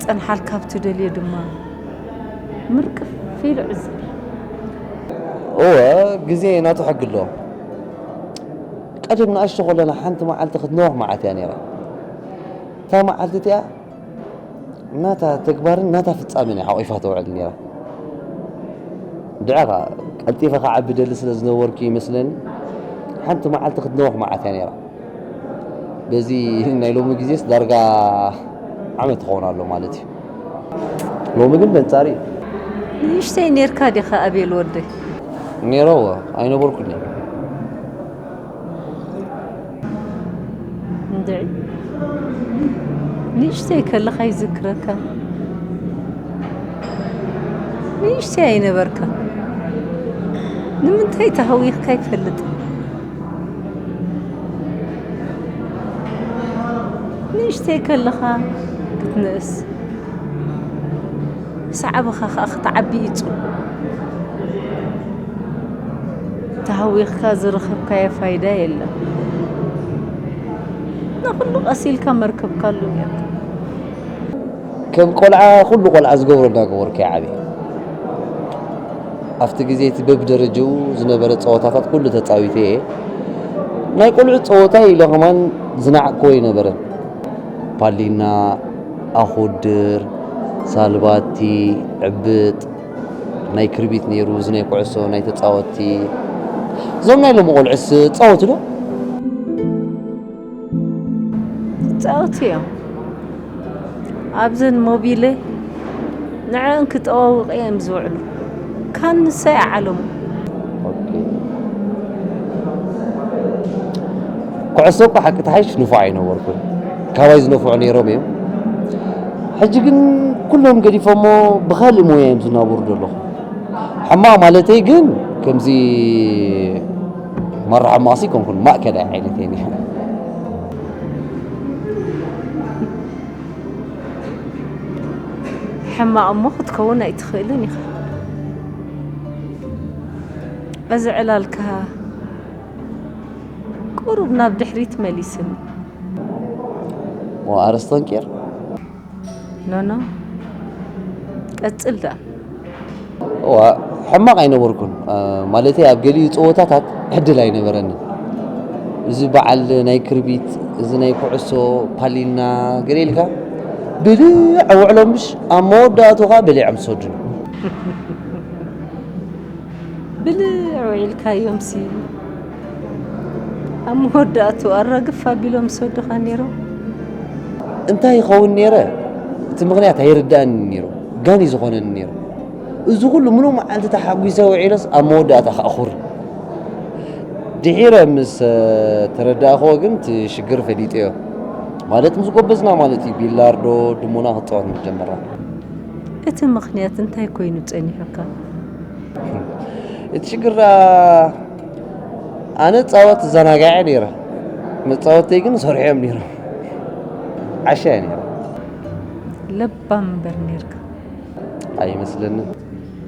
ጸንሓልካ ኣብ ትደልዮ ድማ ምርቅፍ ኢሉ ዕዝር። እወ፣ ግዜ ናቱ ሕጊ ኣለዎ። ቀደም ንኣሽቱ ከለና ሓንቲ መዓልቲ ክትነውሕ መዓት እያ ነይራ። እታ መዓልቲ እቲኣ ናታ ተግባርን ናታ ፍጻሜን እያ ሓቒፋ ተውዕል ነይራ። ድዕኻ ቀልጢፈ ክዓቢ ደሊ ስለ ዝነበርኩ ይመስለኒ ሓንቲ መዓልቲ ክትነውሕ መዓት እያ ነይራ። በዚ ናይ ሎሚ ግዜስ ዳርጋ ዓመት ይኸውን ኣሎ ማለት እዩ። ሎሚ ግን በንጻሪ እዩ። ንእሽተይ ኔርካ ዲኻ ኣቤል ወደይ? ነይረ እወ፣ ኣይነበርኩን እየ። እንድዒ ንእሽተይ ከለኻ ይዝክረካ። ንእሽተይ ኣይነበርካ። ንምንታይ ተሃዊኽካ ይፈልጥ። ንእሽተይ ከለኻ ክትንእስ ሳዕብኻ ኸኣ ክትዓቢ እዩ ጽቡቕ። ተሃዊኽካ ዝረኸብካዮ ፋይዳ የለን። ንኹሉ ቀስ ኢልካ መርከብካሉ ኔርካ። ከም ቆልዓ ኩሉ ቆልዓ ዝገብሮ እናገበርኩ ይዓብየ። ኣብቲ ግዜ እቲ በብደረጅኡ ዝነበረ ጸወታታት ኩሉ ተጻዊተ እየ። ናይ ቆልዑ ጸወታ ኢለ ከማን ዝነዓቅክዎ ኣይነበረን። ፓሊና፣ ኣኹድር፣ ሳልባቲ፣ ዕብጥ፣ ናይ ክርቢት ነይሩ፣ እዚ ናይ ኩዕሶ ናይ ተጻወትቲ። እዞም ናይ ሎሚ ቆልዑስ ጻወቱ ዶ? ይጻወቱ እዮም። ኣብዘን ሞቢለ ንዐን ክጠዋውቕ እዮም ዝውዕሉ። ካንሰይ ዓለሙ። ኩዕሶ እኮ ሓቂ ተሓይሽ ንፉዕ ኣይነበርኩን። ካባይ ዝነፍዑ ነይሮም እዮም። ሕጂ ግን ኩሎም ገዲፎሞ ብኻልእ ሞያ እዮም ዝናበሩ ዘለኹ። ሕማቕ ማለተይ ግን ከምዚ ማራ ሕማቕሲ ኣይኮንኩን፣ ማእከላይ ዓይነት እየ ነይረ። ሕማቕ እሞ ክትከውን ኣይትኽእልን ኢኻ። እዚ ዕላልካ ቁሩብ ናብ ድሕሪት መሊስኒ። ወኣረስተንኪር ኖኖ ቀጽል ደኣ። እዋ ሕማቕ ኣይነበርኩን። ማለተይ ኣብ ገሊኡ ጸወታታት ዕድል ኣይነበረንን። እዚ በዓል ናይ ክርቢት፣ እዚ ናይ ኩዕሶ ፓሊና ገለ ኢልካ ብልዕ ውዕሎም ምሽ ኣብ መወዳእቱ ኸኣ በሊዖም ዝሰዱኒ። ብልዕ ውዒልካዮምሲ ኣብ መወዳእቱ ኣራግፍ ኣቢሎም ዝሰዱኻ ነይሮም። እንታይ ይኸውን ነይረ? እቲ ምኽንያት ኣይርዳእን ነይሩ። ጋኒ ዝኾነኒ ነይሩ። እዚ ኩሉ ምሉእ መዓልቲ ተሓጒሰ ውዒለስ ኣብ መወዳእታ ከኣ ኹር። ድሒረ ምስ ተረዳእኽዎ ግን እቲ ሽግር ፈሊጠዮ። ማለት ምስ ጎበዝና ማለት እዩ። ቢላርዶ፣ ድሞና ክጻወት ምስ ጀመርና። እቲ ምኽንያት እንታይ ኮይኑ ጸኒሑካ? እቲ ሽግር ደኣ ኣነ እጻወት እዘናጋዕ እየ ነይረ። መጻወተይ ግን ሰርሖም ነይሮም። ዓሻ እየ ነይረ። ለባም እምበር ነይርካ። ኣይመስለንን።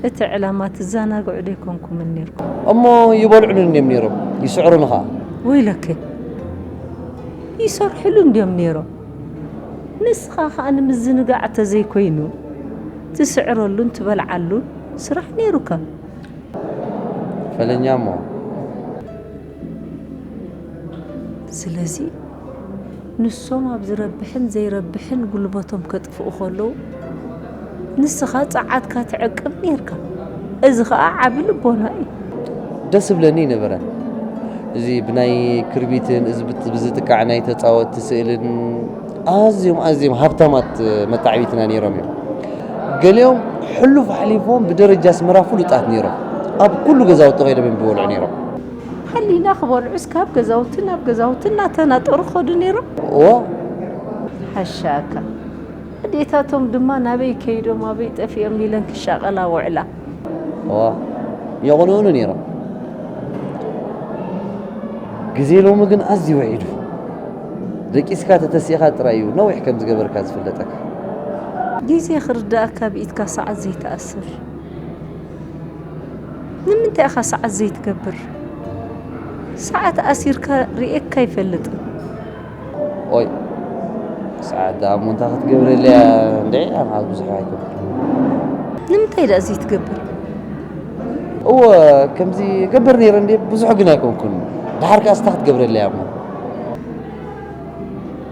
እቲ ዕላማ ትዘናግዑ ዶ ኣይኮንኩምን ነይርኩም? እሞ ይበልዑሉኒ እዮም ነይሮም፣ ይስዕሩኒ ኸኣ። ወይለከ ይሰርሕሉ እንድዮም ነይሮም። ንስኻ ኸኣ ንምዝንጋዕ ተዘይኮይኑ ትስዕረሉን ትበልዓሉን ስራሕ ነይሩካ። ፈለኛ እሞ ስለዚ ንሶም ኣብ ዝረብሕን ዘይረብሕን ጉልበቶም ከጥፍኡ ከለዉ ንስኻ ጸዓትካ ትዕቅብ ነይርካ። እዚ ኸኣ ዓቢ ልቦና እዩ። ደስ ዝብለኒ ኣይነበረን። እዚ ብናይ ክርቢትን እዚ ብት- ብዝጥቃዕ ናይ ተጻወትቲ ስእልን ኣዝዮም ኣዝዮም ሃብታማት መታዕቢትና ነይሮም እዮም። ገሊኦም ሕሉፍ ኣሕሊፎም ብደረጃ ኣስመራ ፍሉጣት ነይሮም። ኣብ ኩሉ ገዛውቲ ከይዶም እዮም ዝበልዑ ነይሮም። ሃሊና ክበልዑስ ካብ ገዛውቲ ናብ ገዛውቲ እናተናጠሩ ክኸዱ ነይሮም። እዎ ሓሻካ። ኣዴታቶም ድማ ናበይ ከይዶም ኣበይ ጠፊኦም ኢለን ክሻቐላ ውዕላ። እዋ የቕንኡኒ ነይሮም። ግዜ ሎሚ ግን ኣዝዩ ውዒዱ። ደቂስካ ተተሲእኻ ጥራይ እዩ ነዊሕ ከም ዝገበርካ ዝፍለጠካ። ግዜ ክርዳእካ ብኢድካ ሰዓት ዘይትኣስር። ንምንታይ ኢኻ ሰዓት ዘይትገብር? ሰዓት ኣሲርካ ርእየካ ኣይፈልጥን። ኦይ ሰዓት ደኣ እሞ እንታይ ክትገብረለያ? እንድዒ፣ ኣነ ብዙሕ ኣይገብር። ንምንታይ ደኣ ዘይትገብር? እወ፣ ከምዚ ገበር ነይረ እንዴ፣ ብዙሕ ግን ኣይኮንኩን። ደሓር ከኣ ስታ ክትገብረለያ እሞ?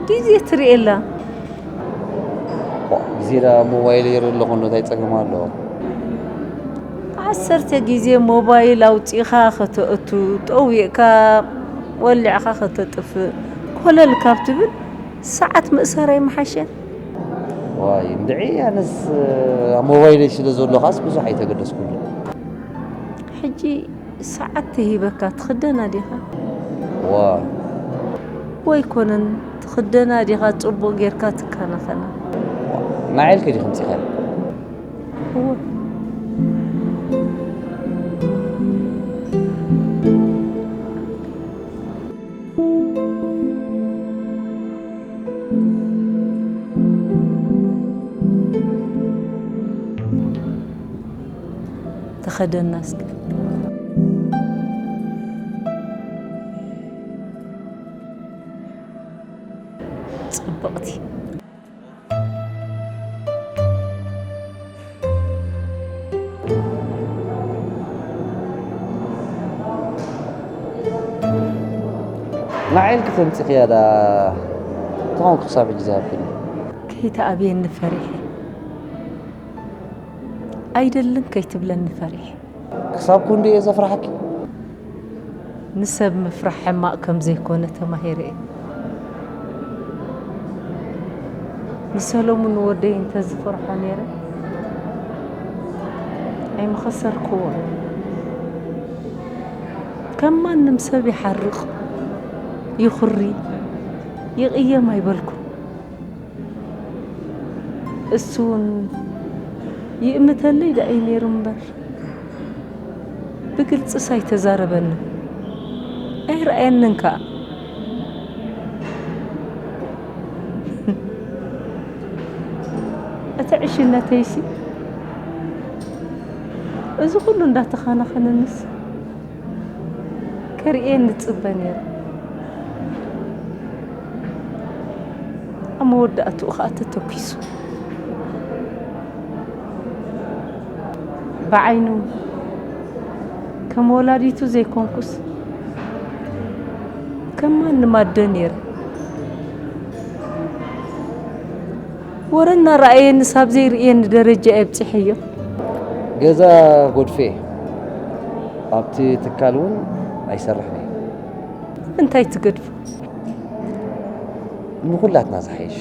ግዜ ትርእየላ። ዋ፣ ግዜ ደኣ ሞባይል ይርኢ ኣለኹ፣ እንታይ ጸገም ኣለዎ? ዓሰርተ ግዜ ሞባይል ኣውጺእኻ ከተእቱ፣ ጠዊቕካ ወሊዕኻ ከተጥፍእ፣ ኮለል ካብ ትብል፣ ሰዓት ምእሳር ኣይምሓሸን? ዋይ፣ እንድዒ፣ ኣነስ ኣብ ሞባይለይ ስለ ዘሎ ኻስ ብዙሕ ኣይተገደስኩሉ። ሕጂ ሰዓት ተሂበካ ትኽደና ዲኻ? ዋ። ወይ ኮነን ትኽደና ዲኻ ጽቡቕ ጌርካ ትከናኸና? ንዓይ ኢልኪ ዲኺ ኣምጺኻያ? እወ። ተኸደና እስከ። ጽብቕቲ። ንዓይ ኢልኪ ተምጺኽያ ደኣ፣ እንታይ ኮንኩ ክሳብ ሕጂ ዝሃብክኒ? ከይትኣብየኒ ፈሪሐ። ኣይደልን ከይትብለኒ ፈሪሐ። ክሳብ ክንድኡ እየ ዘፍርሓኪ? ንሰብ ምፍራሕ ሕማቕ ከም ዘይኮነ ተማሂረ እየ። ንሰሎሙን ንወደይ እንተ ዝፈርሖ ነይረ፣ ኣይምኸሰርክዎን። ከም ማንም ሰብ ይሓርቕ፣ ይኹሪ፣ ይቕየም ኣይበልኩን። እሱ እውን ይእምተለይ ደኣ እዩ ነይሩ እምበር፣ ብግልጽስ ኣይተዛረበንን፣ ኣይረኣየንን ከኣ። እቲ ዕሽነተይሲ እዚ ኩሉ እንዳተኻናኸነንስ ከርእየኒ እጽበ ነይረ። ኣብ መወዳእትኡ ኸኣ ተተኲሱ። ብዓይኑ ከም ወላዲቱ ዘይኮንኩስ፣ ከም ማንም ኣደ ነይረ። ወረ እናረኣየ ንሳብ ዘይርእየኒ ደረጃ እየ ኣብጺሐዮ። ገዛ ጎድፌ ኣብቲ ትካል እውን ኣይሰርሕን እየ። እንታይ ትገድፎ? ንኹላትና ዝሓይሽ።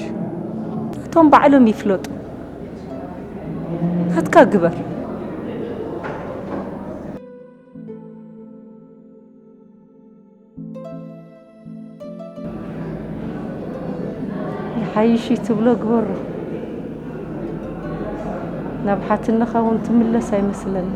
እቶም ባዕሎም ይፍለጡ። ናትካ ግበር። ይሓይሽ እዩ ትብሎ ግበሮ። ናብ ሓትነኻ እውን ትምለስ ኣይመስለንን።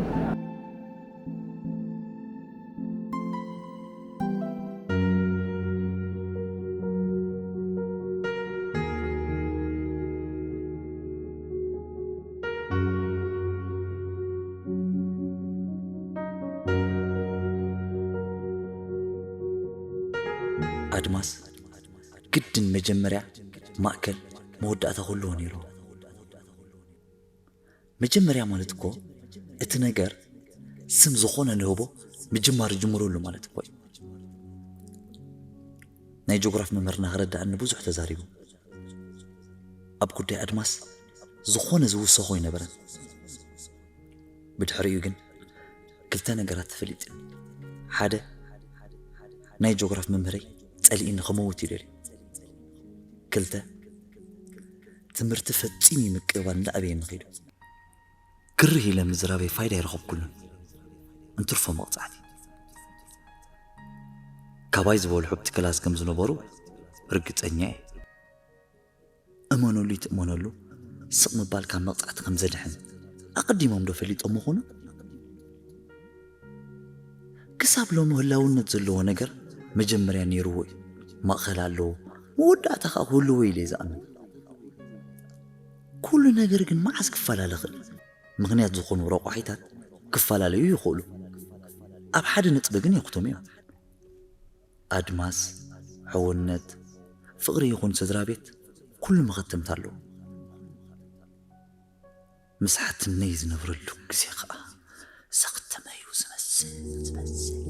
ኣድማስ ግድን መጀመርያ፣ ማእከል፣ መወዳእታ ክህልዎ ነይርዎ። መጀመርያ ማለት እኮ እቲ ነገር ስም ዝኾነ ንህቦ ምጅማር ጅምሩሉ ማለት እኮ እዩ። ናይ ጂኦግራፍ መምህርና ክረድኣኒ ብዙሕ ተዛሪቡ። ኣብ ጉዳይ ኣድማስ ዝኾነ ዝውሰኾ ኣይነበረን። ብድሕሪኡ ግን ክልተ ነገራት ተፈሊጡ። ሓደ፣ ናይ ጂኦግራፍ መምህረይ ጸሊእኒ ክመውት ይደልዩ። ክልተ፣ ትምህርቲ ፈጺሙ ምቅብባል እንዳኣበየኒ ከይዱ። ግርህ ኢለ ምዝራበይ ፋይዳ ኣይረኸብኩሉን። እንትርፎ መቕጻዕቲ። ካባይ ዝበልሑ ኣብቲ ክላስ ከም ዝነበሩ ርግጸኛ እየ። እመነሉ ይትእመነሉ፣ ስቕ ምባል ካብ መቕጻዕቲ ከም ዘድሕን ኣቐዲሞም ዶ ፈሊጦም ምኾኑ? ክሳብ ሎሚ ህላውነት ዘለዎ ነገር መጀመርያ ነይርዎ እዩ። ማእኸል ኣለዎ፣ መወዳእታ ኸኣ ክህልዎ ኢለ እየ ዝኣምን። ኩሉ ነገር ግን መዓስ ክፈላለ ይኽእል? ምኽንያት ዝኾኑ ረቋሒታት ክፈላለዩ ይኽእሉ። ኣብ ሓደ ነጥቢ ግን የኽትሙ እዮም። ኣድማስ፣ ሕውነት፣ ፍቕሪ ይኹን ስድራ ቤት፣ ኩሉ መኸተምታ ኣለዎ። ምስ ሓትነይ ዝነብረሉ ግዜ ኸኣ ዘኽተመ እዩ ዝመስል፣ ዝመስል።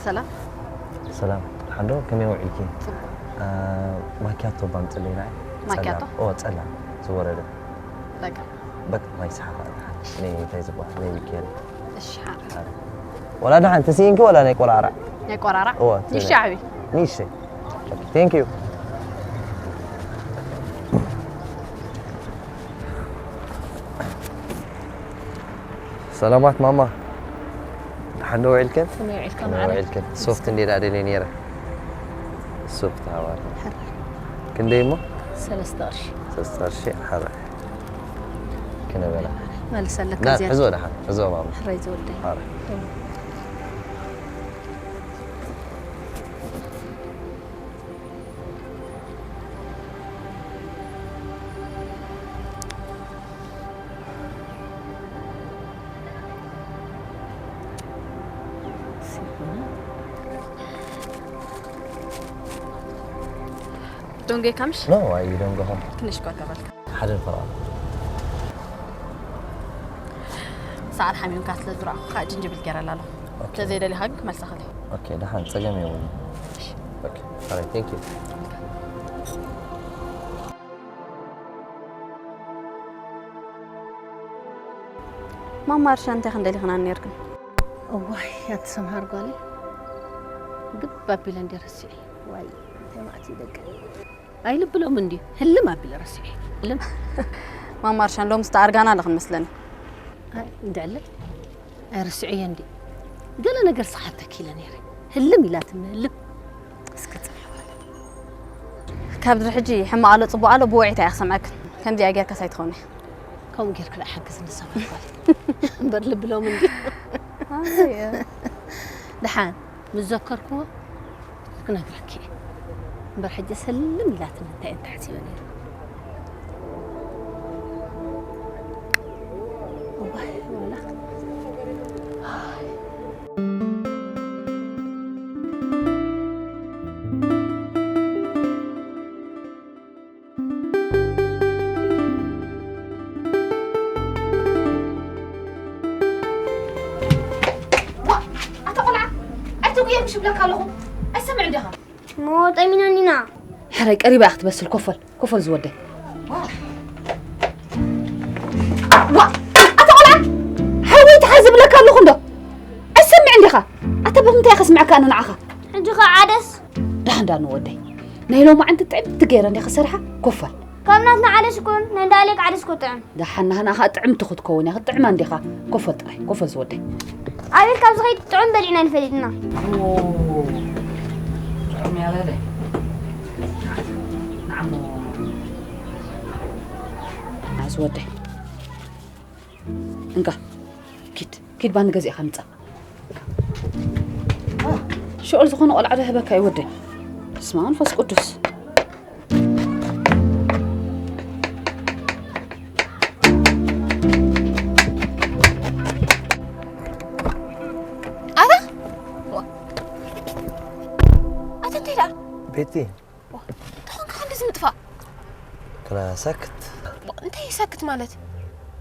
ሰላም። ሰላም፣ ሓንዶ ከመይ ውዒልኪ? ጽቡቕ። አ፣ ማኪያቶ ባምጽለይ ናይ ማኪያቶ? ጸላም። ኦ፣ ጸላም ዝወረደ። በቃ። በቃ፣ ማይ ሰሓባ። ናይ እንታይ ዝበሃል? ናይ ዊኬንድ። እሺ፣ ሓ። ሓ። ወላ ደሓን ተስኢንኪ ወላ ናይ ቆራራ? ናይ ቆራራ? እወ፣ ንእሽተይ ዓቢ? ንእሽተይ። ኦኬ፣ ቴንክ ዩ። ሰላማት ማማ። ደሓን ዶ ውዒልክን? ከመይ ውዒልካ ከመይ መዓረይ? ውዒልክን? ሶፍት እንዴ ደኣ ደልየ ነይረ። ሶፍት ሃባር። ሕራይ። ክንደይ እሞ? ሰለስተ ቅርሺ። ሰለስተ ቅርሺ፣ ሕራይ። ክንበላ። መልሰለካ ና፣ እዚኣ። ሕዞ ደሓን፣ ሕዞ ማማ። ሕራይ ዝወደይ። ሕራይ። እዎ። ዶንጌ ካምሽ? No, I don't go home. ትንሽ እኳ ተበልካ። ሓደ ንፈራ። ሰዓል ሓሚምካ ስለ ዝረኣኹ ከዓ ጅንጅብል ገይረላ ኣለኹ። ኦኬ። እንተዘይደሊኻ ግን ክመልሰኻ እየ። ኦኬ፣ ደሓን፣ ጸገም የብሉን። ኦኬ፣ ኦራይት፣ ቴንክ ዩ። ማማ፣ እርሻ እንታይ ክንደሊኽና ነርክን? እዋይ፣ ኣቲ ሰምሃር ጓለይ፣ ግብ ኣቢለ እንዲ ረሲዐ። ዋይ፣ እንታይ ማዕት እዩ ደቂ። ኣይልብሎም እንዲ፣ ህልም ኣቢለ ረሲዐ። ህልም። ማማ፣ እርሻ ሎምስ ተኣርጋና ኣለኽን መስለኒ። ኣይ፣ እንድዕለ። ኣይርስዕዮ እንዲ። ገለ ነገር ስሓተኪ ኢለ ነይረ። ህልም ኢላትኒ፣ ህልም። እስከ ጽንሒ በለ። ካብ ድሪ ሕጂ ሕማቕ ኣሎ ጽቡቕ ኣሎ ብውዒት እያ ክሰምዐክን። ከምዚኣ ጌርካስ ኣይትኸውን እያ። ከምኡ ጌርክ ደኣ ሓግዝ ንሰማዕ ጓል። እምበር ልቢ ሎም እንዲ። ኣይ፣ ደሓን ምስ ዘከርክዎ ክነግረኪ እየ። እምበር ሕጂ ሰልም ኢላትኒ እንታይ እየ ተሓሲበ ነይረ። እዋይ፣ ዋላ። ዋ፣ ኣታ ቆልዓ፣ ኣይትጉየ ምሽ እብለካ ኣለኹ። ኣይሰምዕን ዲኻ? እሞ ጠሚናኒና። ሕራይ ቀሪባ እያ ክትበስል። ኮፈል፣ ኮፈል ዝወደይ። ዋ፣ ኣታ ቆልዓ፣ ሓወይ ትሓዝ እብለካ ኣለኹ እንዶ። ኣይሰምዕን ዲኻ? ኣታ ብምንታይ ከስምዐካ ኣነ ንዓኻ? ሕጂ ኸ ዓደስ? ደሓን ዳኒ ወደይ። ናይ ሎማዓንቲ ጥዕምቲ ገይረ እንዲኻ ሰሪሓ፣ ኮፈል። ካብ ናትና ዓደስ እኮ ናይ እንዳ ኣሌክ ዓደስ እኮ ጥዕም። ደሓን ናህና ኸኣ ጥዕምቲ ክትከውን እያ፣ ክትጥዕማ እንዲኻ። ኮፈል ጥራይ፣ ኮፈል ዝወደይ። ኣቤል ካብ ዝኸይድ ጥዑም በሊዕና ንፈልጥና። ጥዑም እያ በለ። ንዓሞ። ዝወደይ። እንካ፣ ኪድ፣ ኪድ ባኒ ገዚእኻ ምጻእ። ሽዑል ዝኾነ ቆልዓ ዶ ህበካ እዩ ወደይ? በስመ ኣብ መንፈስ ቅዱስ። ኣታ? ኣታ እንታይ ደኣ? ቤቲ። ዋ፣ እንታይ ኾንካ ክንድዚ ምጥፋእ? ክላ ሳክት። ዋ፣ እንታይ ሳክት ማለት?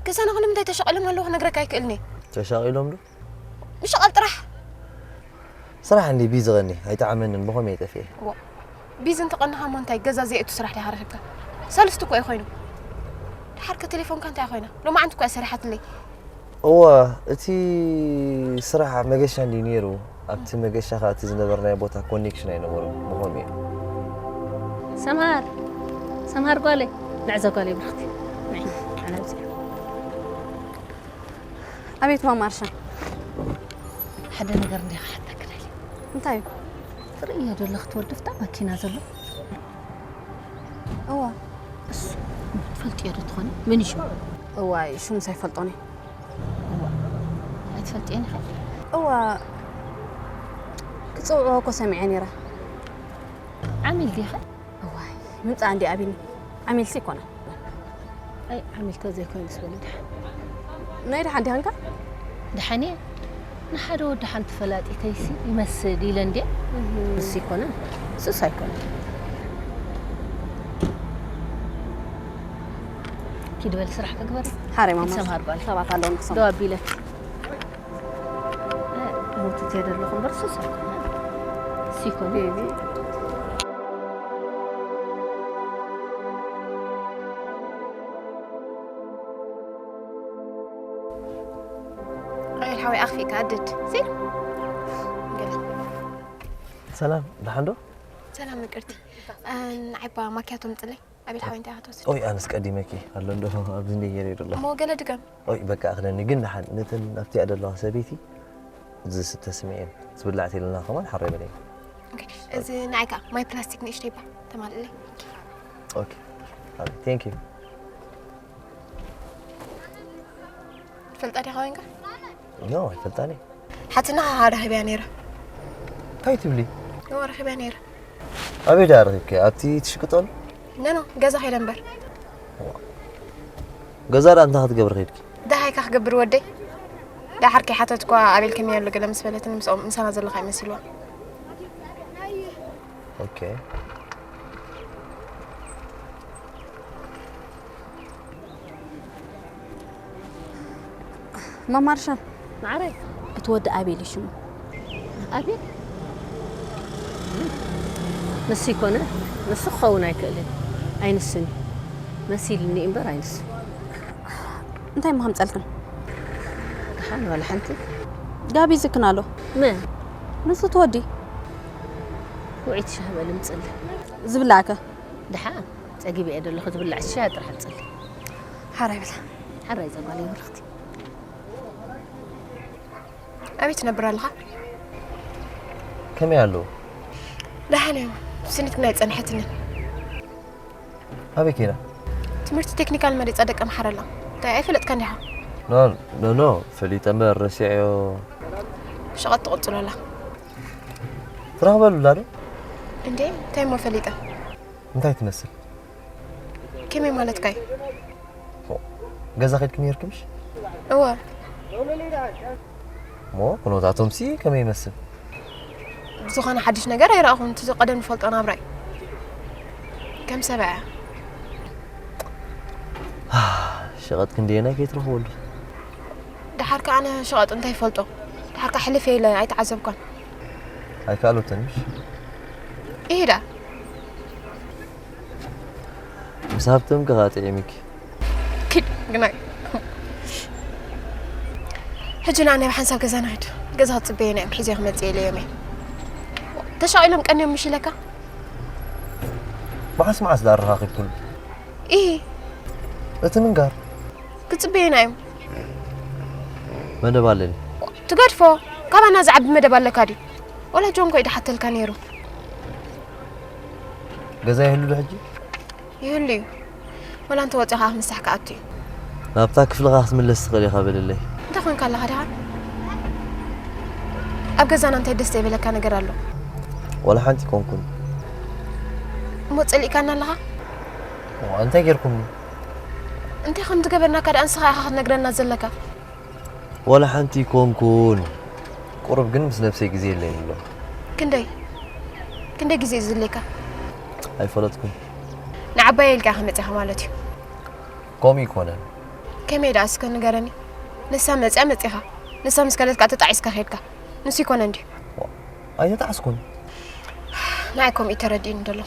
ገዛና ኸ ንምንታይ ተሻቒሎም ኣለዉ ክነግረካ ኣይክእልን እየ። ተሻቒሎም ዶ? ምሻቓል ጥራሕ። ስራሕ እንዲ ቢዚ ቐኒ፣ ኣይጠዓመንን፣ ብኸመይ እየ ጠፊኤ? ዋ፣ ቢዚ እንተቐንኻ እሞ እንታይ ገዛ ዘየእቱ ስራሕ ዲኻ ረኺብካ? ሰልስቲ እኮ እዩ ኮይኑ። ድሓር ከ ቴሌፎንካ እንታይ ኮይና? ሎማዓንቲ እኮ እያ ሰሪሓትለይ። እዋ፣ እቲ ስራሕ መገሻ እንዲ ነይሩ፣ ኣብቲ መገሻ ከዓ እቲ ዝነበርናዮ ቦታ ኮኔክሽን ኣይነበሮም ምኾኑ እዩ። ሰምሃር ሰምሃር ጓለይ፣ ንዕዘ ጓለይ ብርኽቲ፣ ንዒ ኣነ ኣብዚኣ። ኣቤት ማማ ኣርሻ። ሓደ ነገር እንዲኻ ሓተክደል። እንታይ እዩ? ትርእዮ ዶ ኣለኽ ትወድፍታ መኪና ዘሎ? እዋ። እሱ ትፈልጥዮ ዶ ትኾኒ? መን እዩ ሽሙ? እዋይ፣ ሽሙስ ኣይፈልጦን እየ። እዋ። ኣይትፈልጥዮን ኢኻ? እዋ። ክጽውዕዎ እኮ ሰሚዐ ነይረ። ዓሚል ዲኻ? እዋይ፣ ምምጻእ እንዲ ኣቢኒ። ዓሚልሲ ይኮነ። ኣይ ዓሚል ተዘይኮይኑ ስበሊ ድሓን። ናይ ድሓን ዲኻ እንካ? ድሓን እየ። ንሓደ ወዲ ሓንቲ ፈላጢተይሲ ይመስል ኢለ እንድየ። ንሱ ይኮነ፣ ንሱስ ኣይኮነ። ኪድ በል ስራሕ ክግበር። ሓረይ ማማ። ሰምሃር ጓል። ሰባት ኣለዉ ንክሰሙ። ደው ኣቢለኪ። ሞትት የደለኹ እምበር ንሱስ ኣይኮነ። ንሱ ይኮነ። ቤቢ። ራሄል ሓወይ ኣኽፊእካ ኣድድ ሲል ገለ ሰላም፣ ደሓን ዶ? ሰላም ምቅርቲ። ንዓይባ ማኪያቶ ምፅለይ ኣቤል ሓወይ እንታይ ኢኻ ትወስድ? ኦይ፣ ኣነስ ቀዲመኪ ኣሎ እንዶ ኣብዚ እንደ የር ይደሎ። እሞ ገለ ድገም። ኦይ፣ በቃ ኣኽለኒ ግን ደሓን ነተን ኣብቲኣ ደለዋ ሰበይቲ ዝስተ ስምዒን ዝብላዕ ተይልና ከማን ሓረ በለይ። ኦኬ፣ እዚ ንዓይ ከዓ ማይ ፕላስቲክ ንእሽተይ ባ ተማልእለይ። ኦኬ፣ ቴንክ ዩ። ትፈልጣ ዲኻ ወይንካ? ኖ፣ ኣይፈልጣኒ። ሓትና ሃዳ ረኺብያ ነይረ። እንታይ ትብሊ? እዎ ረኺብያ ነይረ። ኣበይ ደኣ ረኺብኪ? ኣብቲ ትሽቅጠሉ? ኖ ኖ፣ ገዛ ከይደ እምበር። ገዛ ደኣ እንታይ ክትገብሪ ከይድኪ? ደሃይካ ክገብር ወደይ። ደሓር ከይሓተትኳ ኣቤል ከመይ ኣሎ ገለ ምስ በለትኒ ምስኦም ምሳና ዘለኻ ይመሲልዋ። ኦኬ። ማማርሻ ማዕረይ እቲ ወዲ ኣቤል እዩ ሽሙ። ኣቤል ንሱ ይኮነ፣ ንሱ ክኸውን ኣይክእልን። ኣይንሱን እዩ። መሲልኒ እምበር ኣይንሱ። እንታይ እሞ ከምፀልክን? ደሓን ዋላ ሓንቲ። ጋቢ ዝክን ኣሎ። መን? ንሱ ትወዲ ውዒት ሻህ በል ምፅሊ። ዝብላዕከ? ደሓን ፀጊበ እየ ዘለኹ፣ ትብላዕ ሻህ ጥራሕ ምፅሊ። ሓራይ ብላ። ሓራይ ፀጓለይ ብርኽቲ። ኣበይ ትነብር ኣለኻ? ከመይ ኣለዉ? ደሓን እዮም። ስኒት ናይ ጸንሐትኒ። ኣበይ ከይዳ? ትምህርቲ ቴክኒካል መሪጻ ደቀ ምሓረላ። እንታይ ኣይፈለጥካን ዲኻ? ኖ ኖ ኖ፣ ፈሊጠ እምበር ረሲዐዮ። ሸቐጥ ትቕጽሎ ኣላ። ትረኽበሉ ኣላ ዶ? እንዴ እንታይ እሞ ፈሊጠ? እንታይ ትመስል? ከመይ ማለትካ እዩ? ገዛ ከድኪ ነይርኪ ምሽ? እወ። እሞ ኩነታቶምሲ ከመይ ይመስል? ዝኾነ ሓድሽ ነገር ኣይረኣኹን። እቲ ቀደም ዝፈልጦ ናብራ እዩ። ከም ሰብኣያ። ሸቐጥ ክንደየናይ ከይትረኽበሉ? ደሓር ከኣ ኣነ ሸቐጥ እንታይ ይፈልጦ? ደሓር ከኣ ሕልፍ ኢለ ኣይተዓዘብኳን። ኣይከኣሎትን ምሽ? ኢሂዳ። ምስ ሃብቶም ከኻ ጥዒምኪ። ኪድ ግናይ። ሕጂ ንዓ ናይ ብሓንሳብ ገዛ ንኸድ። ገዛ ክጽበየና እዮም፣ ሒዘ ክመጽእ ኢለዮም እየ። ተሻቒሎም ቀንዮም ምሽ ኢለካ? መዓስ መዓስ ደኣ ኣረኻኺብክሉ? ኢሂ። እቲ ምንጋር። ክጽበየና እዮም። መደብ ኣለኒ። ትገድፎ፣ ካባና ዝዓቢ መደብ ኣለካ ድዩ? ወላ ጆን ኮይ ድሓተልካ ነይሩ። ገዛ ይህሉ ዶ ሕጂ? ይህሉ እዩ። ወላ እንተ ወፂኻ ምሳሕ ክኣቱ እዩ። ናብታ ክፍልኻ ክትምለስ ትኽእል ኢኻ በልለይ። እንታይ ኮንካ ኣለኻ ድኻ? ኣብ ገዛና እንታይ ደስ ዘይበለካ ነገር ኣሎ? ወላ ሓንቲ ኮንኩን። እሞ ጸሊእካና ኣለኻ? እንታይ ጌርኩምኒ? እንታይ ከም ዝገበርናካ ደኣ ንስኻ ኢኻ ክትነግረና ዘለካ። ወላ ሓንቲ ኮንኩን። ቁሩብ ግን ምስ ነብሰይ ግዜ የለይን ኣሎ። ክንደይ? ክንደይ ግዜ እዩ ዝድልየካ? ኣይፈለጥኩን። ንዓባየይ ኢልካ ኢኻ መጺኻ ማለት እዩ። ከምኡ ይኮነን። ከመይ ደኣ እስከ ንገረኒ። ንሳ መጺኣ መጺኻ። ንሳ ምስ ከለትካ ተጣዒስካ ከድካ። ንሱ ይኮነን ድዩ? ኣይተጣዕስኩን። ንዓይ ከምኡ እዩ ተረዲኡኒ ዘሎ።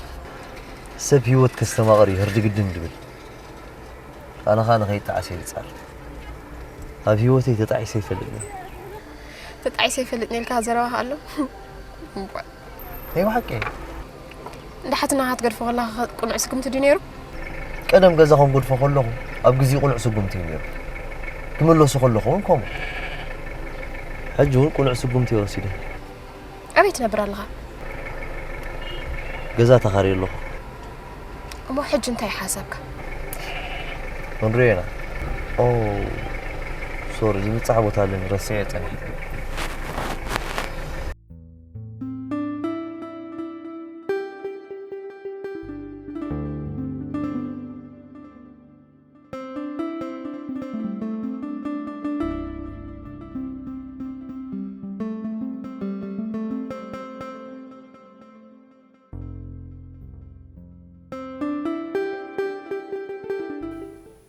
ሰብ ህይወት ከስተማቕር እዩ ህርዲ ግድን ዝብል። ኣነ ኸኣ ንኸይጠዓስ እየ ዝጻር። ኣብ ህይወተይ ተጣዒሰ ኣይፈልጥን። ተጣዒሰ ኣይፈልጥን ኢልካ ዘረባ ኣሎ። እምቧይ። ናይ ብሓቂ። እንዳ ሓትናኻ ክትገድፎ ከለኻ ቅኑዕ ስጉምቲ ድዩ ነይሩ? ቀደም ገዛ ከንገድፎ ከለኹ ኣብ ግዜኡ ቅኑዕ ስጉምቲ እዩ ነይሩ። ክምለሶ ከለኹ እውን ከምኡ። ሕጂ እውን ቅኑዕ ስጉምቲ እየ ወሲደ። ኣበይ ትነብር ኣለኻ? ገዛ ተኻርየ ኣለኹ። እሞ ሕጂ እንታይ ሓሳብካ? ክንሪኦ ኢና። ኦ፣ ሶሪ፣ ዝብጻሕ ቦታ ኣለኒ፣ ረሲዐ ጸኒሐ።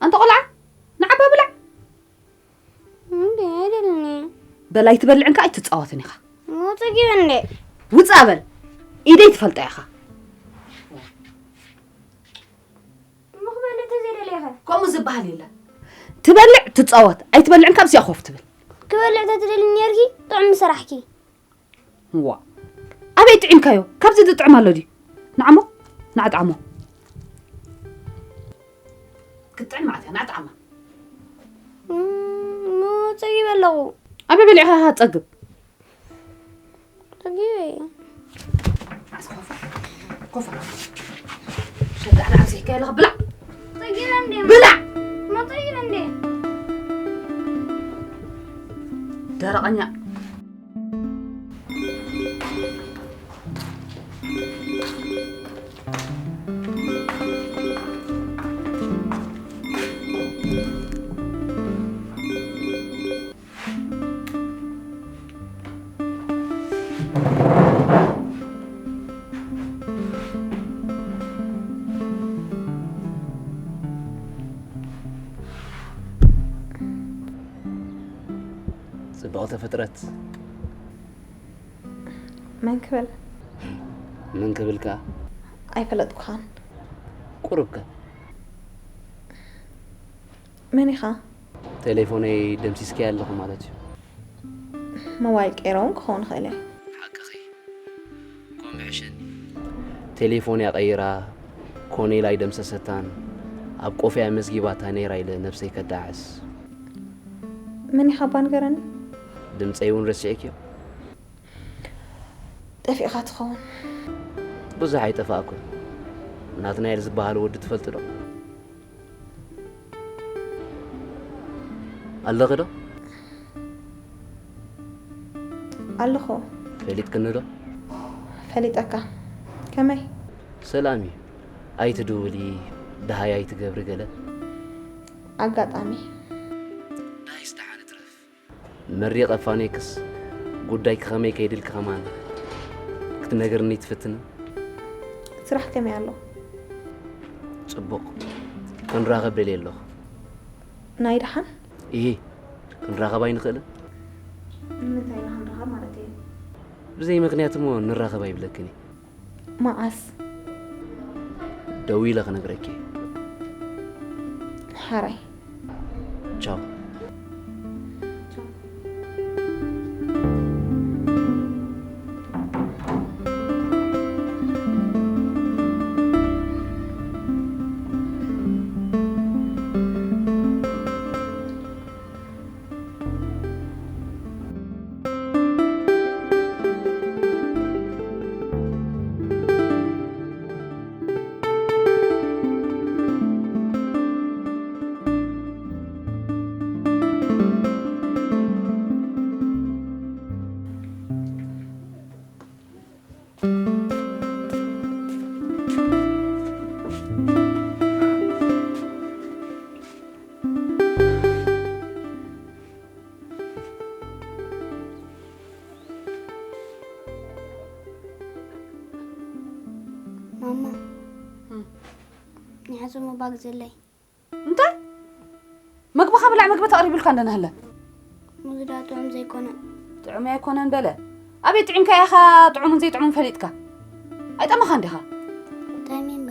ኣንተ ቆልዓ፣ ንዓባ ብላዕ። እንዴ፣ ኣይደልን እየ። በል ኣይትበልዕን ከኣ ኣይትጻወትን ኢኻ። ሞጸጊ እንዴ? ውጻእ በል። ኢደይ ትፈልጣ ኢኻ። እሞ ክበልዕ ተዘይደልየኸ? ከምኡ ዝበሃል የለን። ትበልዕ ትጻወት፣ ኣይትበልዕን ካብዚኣ ኮፍ ትብል። ክበልዕ ተትደሊ ነርኪ፣ ጥዑም ምሰራሕኪ። ዋ፣ ኣበይ ጥዒምካዮ? ካብዚ ዝጥዕም ኣሎ ድዩ? ንዓሞ፣ ንዓጥዓሞ። ክትጥዕም ማለት እያ፣ ንዓጥዓማ። እም፣ ሞ ጸጊበ ኣለኹ። ኣበይ በሊዕኻ ኢኻ ትጸግብ? ጸጊበ እየ። ኮፍ፣ ኮፍ። ሸጋዕና ኣብዚሕካዮ ኣለኻ፣ ብላዕ። ጸጊበ እንዴ? ብላዕ። ሞ ጸጊበ እንዴ? ደረቐኛ። ጽብቕቲ ፍጥረት። መን ክብል? መን ክብል ከኣ? ኣይፈለጥኩኻን። ቁሩብ ከ? መን ኢኻ? ቴሌፎነይ ደምሲስካያ ኣለኹ ማለት እዩ። ሞባይል ቀይረ እውን ክኸውን ይኽእል እየ። ሓቅኺ። እኮ ምሕሸኒ። ቴሌፎንያ ቀይራ፣ ኮኔል ኣይደምሰሰታን፣ ኣብ ቆፍያ መዝጊባታ ነይራ ኢለ ነብሰይ ከዳዕስ። መን ኢኻ እባ ንገረኒ? ድምፀይ እውን ረሲዕክዮ? ጠፊእኻ ትኸውን። ብዙሕ ኣይጠፋእኩን። ናትናኤል ዝበሃል ወዲ ትፈልጢ ዶ? ኣለኺ ዶ? ኣለኹ። ፈሊጥክኒ ዶ? ፈሊጠካ። ከመይ? ሰላም እዩ። ኣይትድውሊ፣ ደሃይ ኣይትገብሪ ገለ። ኣጋጣሚ። ደሃይስ ደሓን እትረፍ። መሪቐ ፋኔክስ፣ ጉዳይኪ ከመይ ከይድልኪ ከማን ክትነግርኒ ትፍትኒ? ስራሕ ከመይ ኣሎ? ጽቡቕ። ክንራኸብ ደልየ ኣለኹ። ናይ ደሓን? ኢሂ፣ ክንራኸብ ኣይንኽእልን? ንምንታይ ኢና ክንራኸብ ማለት እዩ? ብዘይ ምኽንያት እሞ ንራኸብ ኣይብለክን እየ። መዓስ? ደዊለ ክነግረኪ። ሓራይ። ቻው። ማማ፣ እም። ናይ ሕጹ መባግ ዘለይ። እንታይ? መግብኻ ብላዕ፣ መግቢ ተቕሪብልካ እንደናህለ። ምግቢ ደኣ ጥዑም ዘይኮነ። ጥዑም ኣይኮነን በለ። ኣበይ ጥዒምካ ኢኻ ጥዑምን ዘይጥዑምን ፈሊጥካ? ኣይጠመኻን ዲኻ? ጠሚም